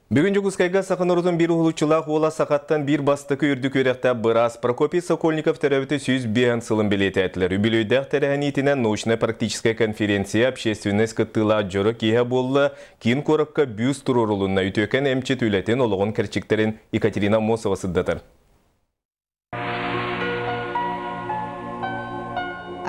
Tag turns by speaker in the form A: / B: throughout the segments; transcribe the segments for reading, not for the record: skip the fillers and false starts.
A: Бүгүн Дьокуускайга саха норуотун биир уһулуччулаах уола сахаттан биир бастакы үрдүк үөрэхтээх быраас Прокопий Сокольников төрөөбүтэ 105 сылын бэлиэтээтилэр. Үбүлүөйдээх тэрээһиниитинэн научнай-практическай конференция общественность кыттыылаах дьоро киэһэ буолла, киин куоракка бюст туруорулунна. Үтүөкэн эмчит үлэтин, олоҕун кэрчиктэрин Екатерина Аммосова сырдатар.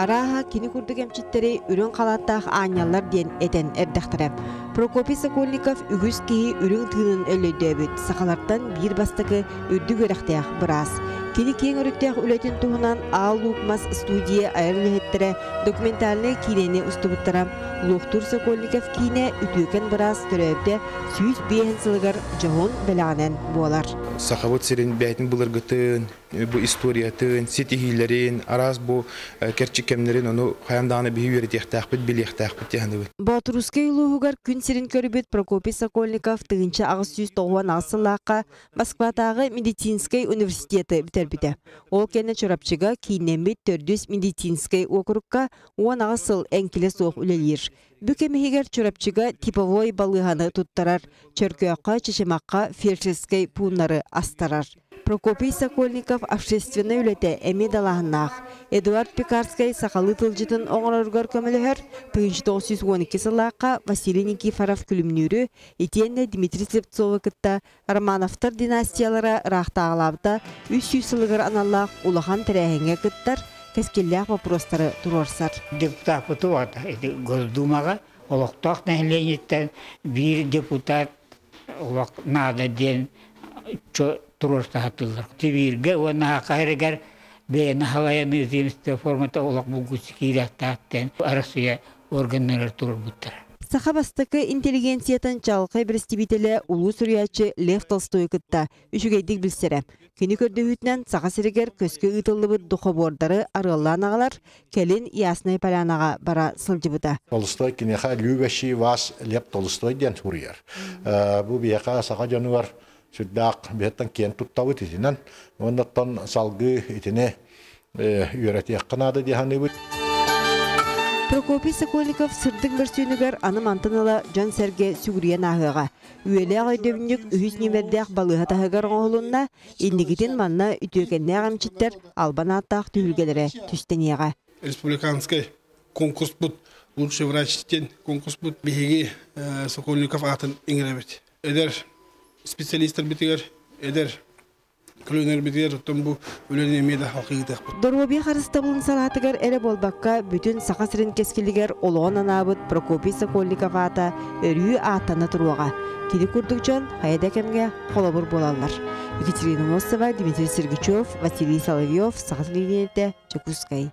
B: Арааһа, кини курдук эмчиттэри үрүҥ халааттаах аанньаллар диэн этэн эрдэхтэрэ. Прокопий Сокольников үгүс киһи үрүҥ тыынын өллөйдөөбүт сахалартан биир бастакы үрдүк үөрэхтээх быраас. Кини киэҥ өрүттээх үлэтин туһунан Аал Луук Мас студия айар үлэһиттэрэ документальнай киинэни устубуттара. Луохтуур Сокольников киинэ үтүөкэн быраас төрөөбүтэ 105 сылыгар дьоһун бэлэҕинэн буолар.
C: Сахабыт сирин бэйэтин былыргытын, бу историятын, ситиһиилэрин, араас бу кэрчик кэмнэрин ону хайаан даҕаны биһи үөрэтиэхтээхпит, билиэхтээхпит дии саныыбын.
B: Боотурускай улууһугар күн сирин көрбүт Прокопий Сокольников 1898 сыллаахха Москватааҕы медицинскэй университеты бүтэрбитэ. Ол кэннэ Чурапчыга кииннэммит төрдүс медицинскэй уокурукка 18 сыл эҥкилэ суох үлэлиир. Бү кэм иһигэр Чурапчыга типовой балыыһаны туттарар, Чөркөөххө, Чычымахха фельдшерскэй пууннары астарар. Прокопий Сокольников общественнай үлэтэ эмиэ далааһыннаах. Эдуард Пекарскай сахалыы тылдьытын оҥороругар көмөлөһөр, 1912 сыллаахха Василий Никифоров Күлүмнүүрү итиэннэ Дмитрий Слепцовы кытта Романовтар династиялара ыраахтааҕылаабыта 300 сылыгар аналлаах улахан тэрээһиҥҥэ кыттар, кэскиллээх боппуруостары туруорсар.
D: Депутаппыты ити Госдумаҕа олохтоох нэһилиэнньэттэн биир депутат олох наада диэн туруорса сатыыллар. Сибииргэ уонна Саха сиригэр бэйэни халайаныы земство формата олох булгуччу киириэхтээх диэн Арассыыйа органнарыгар туруорбуттара.
B: Саха бастакы интеллигенциятын чаҕылхай бэрэстэбиитэлэ улуу суруйааччы Лев Толстойу кытта үчүгэйдик билсэрэ. Кини көрдөһүүтүнэн Саха сиригэр көскө ыытыллыбыт духобуордары арыаллаан аҕалар, кэлин Ясная Полянаҕа бара сылдьыбыта.
E: Толстой киниэхэ любящий вас Лев Толстой диэн суруйар. Бу биһиэхэ саха дьонугар сүрдээх биһиттэн киэн туттабыт итинэн. Уонна салгыы итини үөрэтиэххэ наада дии саныыбыт.
B: Прокопий Сокольников сырдык мөрсүөнүгэр аны мантан ыла дьон-сэргэ сүгүрүйэн ааһыаҕа. Үйэлээх өйдөбүнньүк үһүс нүөмэрдээх балыыһа таһыгар оҥоһулунна, инникитин манна үтүөкэннээх эмчиттэр албан ааттаах түһүлгэлэрэ түстэниэҕэ.
F: Республиканскай конкурспут лучший врач диэн конкурспут биһиги Сокольников аатын иҥэрэбит. Эдэр специалистарбытыгар, эдэр көлүөнэрбитигэр оттон бу үлэни эмиэ да халкыйытыахпыт.
B: Доруобуйа харыстабылын салаатыгар эрэ буолбакка, бүтүн Саха сирин кэскилигэр олоҕун анаабыт Прокопий Сокольников аата өрүү ааттана туруоҕа. Кини курдук дьон хайа да кэмҥэ холобур буолаллар. Екатерина Носова, Дмитрий Сергучев, Василий Соловьев, Саха телевидениетэ, Дьокуускай.